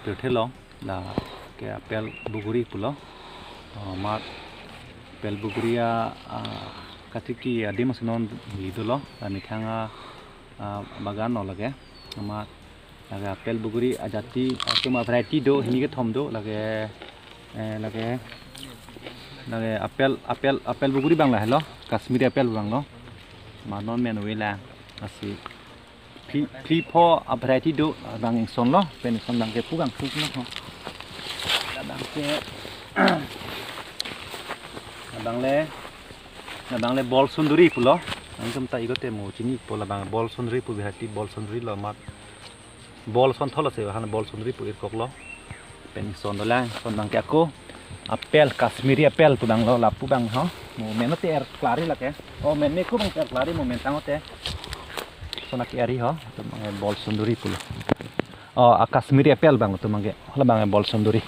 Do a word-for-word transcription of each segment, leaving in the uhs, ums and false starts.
Pirthe long, la ke apel buguri pulo. Oh, mat apel buguri a, a, katiki adim ason non li dolo, la methang a, a, bagan lo lake. Mat lake apel buguri ajati, atum a variety do, hini kethom do, lake, eh, lake, lake apel, apel, apel buguri abang lahelo, Kashmiri apel abang lo. Mat non men ave la, lasi phli, phli pho a variety do, abang ingson lo, pen ingson abang ke pu abang thuk lo ho. Labang ke, labang le, labang le bol sunduri pulo. Nangtum ta igote mo chini po, labang bol sunduri pu variety, bol sunduri lo mat. Bol son tholo se han bol sunduri pu irkok lo. Pen ingson dolang, son abang ke ako apel, Kashmiri apel pu abang lo, lapu abang ho. Mo men te er klari lake. Oh, men me ko abang er klari mo men tangte. Son ake ari ho, atum abang bol sunduri pulo. Oh, a Kashmiri apel abang atum abang ke. Labang bol sunduri.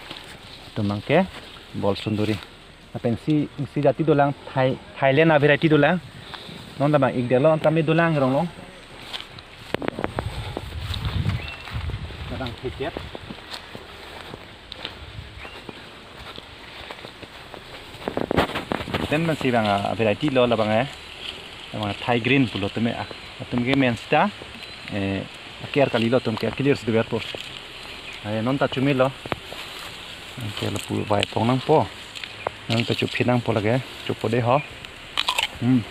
Atum abang ke bol sunduri. Lapen isi, isi jati dolang, Thai, Thailand a variety dolang. Non labang ik delo, antam ni dolang rong long. Labang thiket. Ten man si abang a variety lo labang eh. Labang Thai green pulo atum eh, ah, atum ke men sita, eh, aker kali lo atum ke clear si dover po. Ai non ta chumi lo. Ke lapu vai pong nangpo. Non ta chuphi nangpo lake. Chupo de ho. Hmm.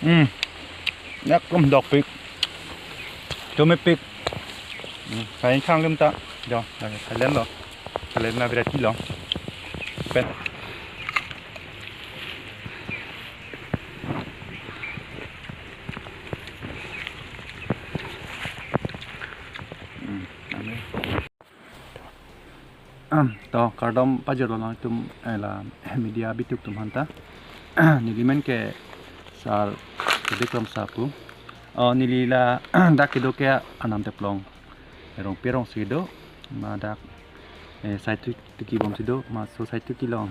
Hmm. Yak kum dokpik. Chumipik. Hmm. Kain khang lim ta. Jo, lake Thailand lo. Thailand a variety lo. Pen. Hmm, amen. Am, to kardom pajirlo nangtum, eh, la media bituk atum aphanta. Neli men ke Sar Kedik Rongsa pu. Oh, neli ladak kedo ke Anam Teplong, Rongpi arong si do, ma dak, eh, saitu tiki bom si do, ma so saitu kilong.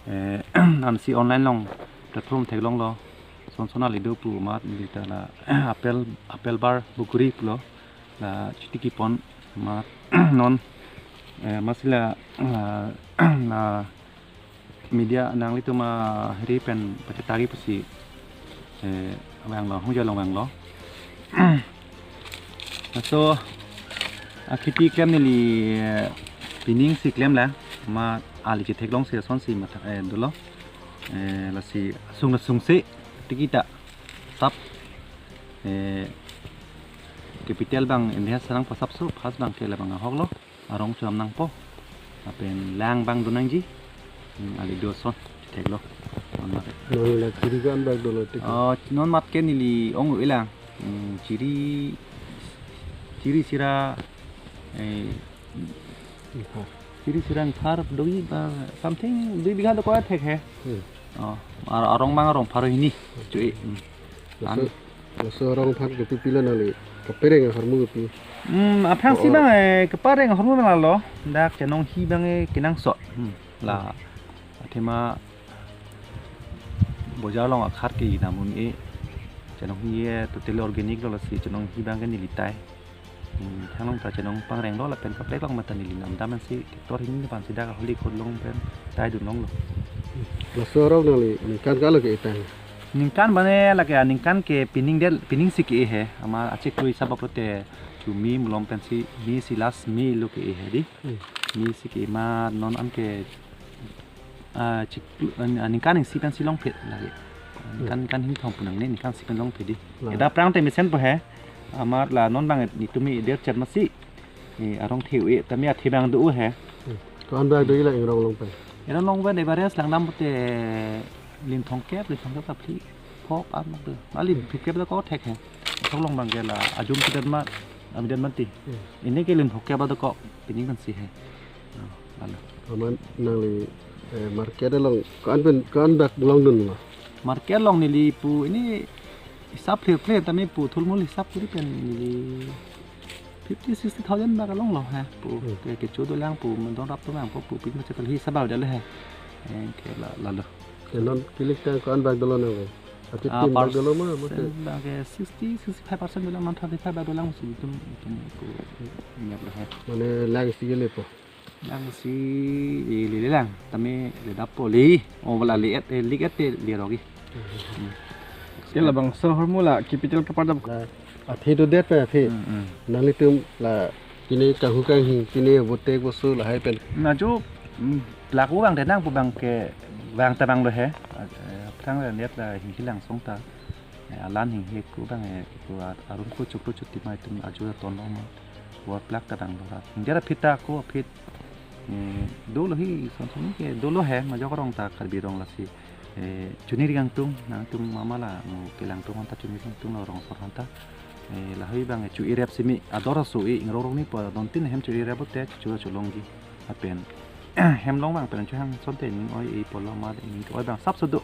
Eh, ansi online along platform theklonglo. Son son ali do pu mat neli ta la apel, apel bar buguri pulo. La chitiki pon mat non, eh, masi la, ah, la media nanglitum ahiri pen pachetari pusi, eh, vanglo, hung jalong vanglo. Laso akhiti klem neli, eh, pining si klem la, ma ali chetheklong si ason si matha, eh, dolo. Eh, lasi sung na sung si, tiki ta sap, eh, capital abang India sarang pasap so, pas abang ke labang ahok lo, arong churam nangpo. Lapen lang abang do nangji. Hmm, ali do ason, theklo. Non mat. Non la chiri ko-an bag dolo tik. Oh, non mat ke neli ong-e lang. Hmm, chiri, chiri sira, eh, Ingthar. Chiri sira ingthar dui ba something dui bigha do ko thek he. Hmm. Oh, ar-, arong abang arong pharo hini. Chu-e. Hmm. Laso, an- laso arong aphan kopi pilo nangli? Kapereng ahormu kopi? Hmm, aphrang si Oh, oh. bang, eh, kapereng ahormu abang lo. Dak chenonghi abang, eh, kenangsot. Hmm. La, athema bojar along akhat ke inam un-e. Chenonghi, eh, totally organic lo, lasi chenonghi abang ke neli tai. Hmm, thanglong ta chenong pangreng lo lapen kaprek along mata neli namdam ansi tractor hini pan si dak aholi kholong pen taidun longlo. Laso arong nangli ningkan kalo ke-e tang? Ningkan mane lake aningkan ke pining del, pining si ke-e he. Ama achiklo isap abang lote chumi malom pensi me si last me lo ke-e he di. Hmm. Me si ke-e ma non an ke, ah, chik, ah, ningkan isi pensi longphet lake. Ningkan, Hmm. ningkan hini thom pu nangne, ningkan isi pen longphet di. Nah. Eda aphrang te mesenpo he. Amat la non abang netum edet chet masi. Eh, arong the-e, tame athe abang do he. Hmm. Ko-an bag do-i la ingrong along pen? Ingrong along pen average langdam pute lim thomkep, lim thomkep ta phli phok an mak do. Ali phlikep ta ko thek he. Thok along abang ke la ajum pidan ma, amidan mati. Hmm. Ini ke lim phokep ta ko pining kan si he. Oh, lalu. Aman nangli, eh, market along ko-an pen, ko-an bag longdun ma? Market along neli pu ini isap phlir phlir tame pu thulmul isap kuri pen neli fifty, sixty thousand bag along lo he pu. Hmm. Ke, kecho dolang pu, mendong rap dolang pu, pu pin macam hini sabau dale he. Eh, ke la, lalu. Ke non kilik tang ko-an bag dolo nang? Thirty Ah, percent bak dolo ma, ma ke? Percent bak ke sixty, sixty-five percent dolo, man thirty-five bak dolang si itum, itum ko nyap lo he. Mane lang isi ke lepo? Lang isi ili le lang, tame le dapo le. Oh, wala le et, eh, lik et te le rogi. Hmm. Ke labangso ahormu la capital kepardap. La, athe do det pe athe. Hmm, hmm. Nanglitum la pine kanghu kanghing, pine bote bosu lahai pen. Na jo, hmm, pelaku bang denang pu bang ke, bang tabang lo he. Eh, aphrang le net la hinghi langsong ta. Eh, alan hinghi ku bang, eh, ku ar-, arum ku chukru chuti mai tum ajo ton lo ma. War plak tabang lo rat. Hingdera phita ku phit. Eh, dolo hi son son ke dolo he, majok rong ta Karbi rong lasi. Eh, chuniri kangtung, nangtum mama la, mo kelang tung anta chuniri kangtung lo rong sor anta. Eh, lahai bang, eh, chu irep simi, ador so i, ingrong rong ni po, don tin hem chu irep bote, chu chu longji. Apen, hem long bang, pen chu hang son te ning oi, i polo ma, ning oi bang, sap so do.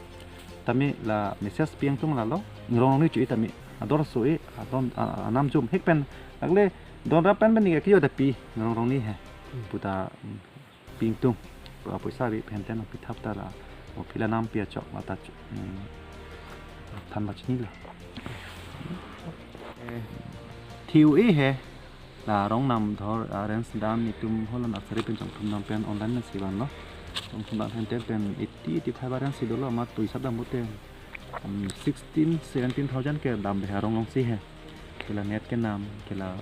Tame la message piang tung la lo, ingrong rong ni chu i tame, ador so i, adon, a-, anam jum, hek pen, lagle, don rap pen pen ni ke kyo da pi, ingrong rong ni he. Hmm. Puta, hmm. Pingtung. Ba poisa ri phenten pithap ta la. O pila nam pia chok la ta ch-, hmm, than ba chini la. Eh, thiu e he. La rong nam dhor, ah, range dam itum holan arsari pen chongthum dam pen online na si van lo. Chongthum dam phenten pen eighty, eighty-five range si dolo, amat poisa dam bote. Um, sixteen, seventeen thousand ke dam de arong long si he. Kela net ke nam, kela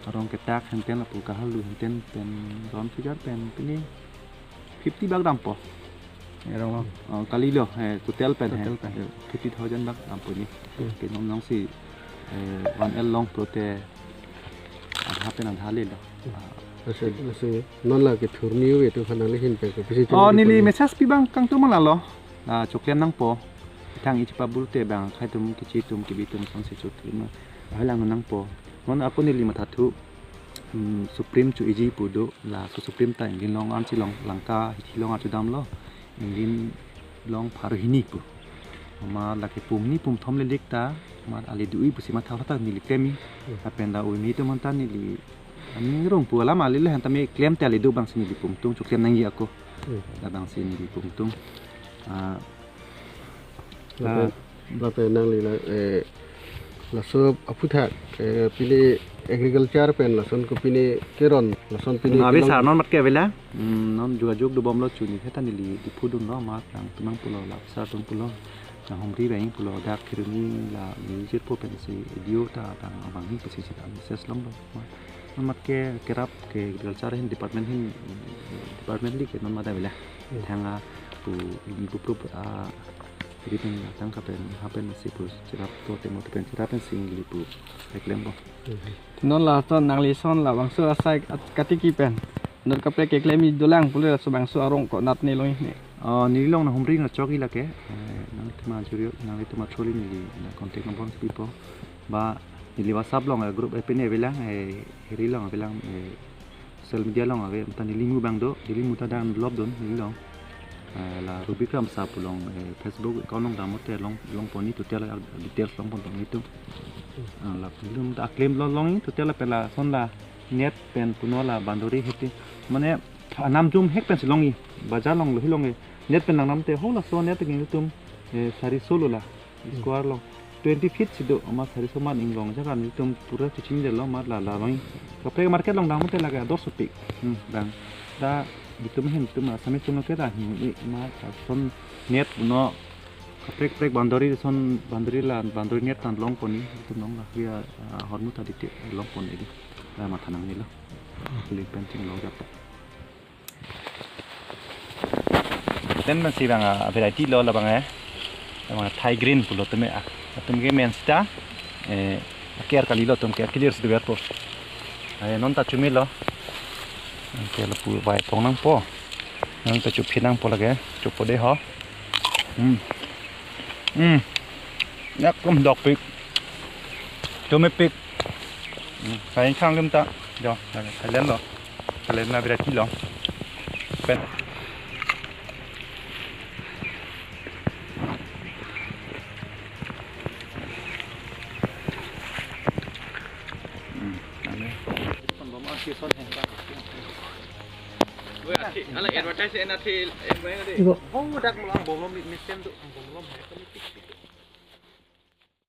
arong ke tak henten lapu kahal lu henten pen round figure pen pini fifty bak dampo. Arong long. Oh, kali lo, eh, total pen he. Total pen. Eh, fifty thousand bak dampo ni. Hmm. Ke nom long si, eh, one L long pulote adha pen adha le lo. Hmm. Ah. Lasi, lasi non la kethur niu itu khanang le hin pen ke pisi. Oh, chini neli pon. Message pi bang kangtung ma la lo. Ah, choklem nangpo. Thang ichi pabur te bang khai tum kichi tum kibi tum son si chot tum. Hai lang nangpo. Non ako neli matha thu. Hmm, Supreme chu iji pu do la so Supreme ta Inglin long an si long langka hithi long an chu dam lo. Inglin long pharo hini pu. Ma la ke pum ni pum thom le lik ta. Ma ale du i pusi matha ta neli klem i. Hmm. Apen la ui mi tum an ta neli. Ani rong pu alam ale le han tame klem te ale do bang si neli pum tung choklem nangji ako. Hmm. La bang si neli pum tung. Ah, lapen, ah, lapen nangli la, eh, laso aphuthak, eh, pini agriculture pen lason ko pini keron, lason pini na, abi kelong. Sar non mat ke avela. Hmm, non jogajog dobom lo chuni, heta neli Diphu dun lo, mat nangtum nang pulo, la sar tum pulo. Nahumri bang pulo, dak Kheroni la music po pen si video ta tang abang hi pesi si ta message long lo. Mat ke kerap ke agriculture hin department hin, department li ke non mada bela. Hmm. Thang a pu, ini pu pro, ah, jadi pen tang kapen, hapen si pu cherap to temo pen cherap pen sing li pu eklem po. Hmm. Non lason nangli son labangso asai at-, katiki pen. Non kaprek keklem i dolang pule laso bangso arong ko nat ne long ne. Oh, neli long Nahumri na chok i lake. Eh, nangtum ajuri, nangtum acholi neli na contact number pipo. Ba neli WhatsApp long, eh, group, eh, pine avelang, eh, heri long avelang, eh, social media long ave, ta neli mu bang do, neli mu ta download dun, neli long. Eh, la Ruby Kramsa pu long, eh, Facebook account long dam te long, long pon i total, ah, details long pon pon itu. Ah, la neli ta claim long long i total pen lason la net pen puno la boundary heti. Mane anam jum hek pen si long i, bajar long lo hi long i. Net pen nang nam te ho laso net ke tum, eh, sari solo la. Hmm. Square long twenty feet si do, amat sari so man inglong jaga nelitum pura cheching delo, amat la la bang. Kaprek market long dam te lake ador sopik. Hmm, dang. Da itum hin tum Assamese tum ke da hin i ma son net no kaprek prek boundary son boundary la boundary net tan long pon i itum long la ya, ah, hormu ta dite long pon i di. Da matha nangne lo. Link pen ting long jap. Ten pensi bang a variety lo labang eh. Labang Thai green pulo teme ah. Atum ke men sita, eh, aker kali lo atum ke clear si duver po. Ai non ta chumi lo. Ke lapu vai pong nangpo. Non ta chuphi nangpo lake. Chupo de ho. Hmm. Hmm. Yak kum dokpik. Tumepik. Hmm. Kain khang lim ta. Jo, Thailand lo. Thailand na variety lo. Pen. Hmm, ane. Kon bom a si son hen ba. Weh, ati, ala advertise en ati, en ba de. Ibo. Oh, dak malang bom lo mi, mi sem tu, bom lo hai, kami tik tik.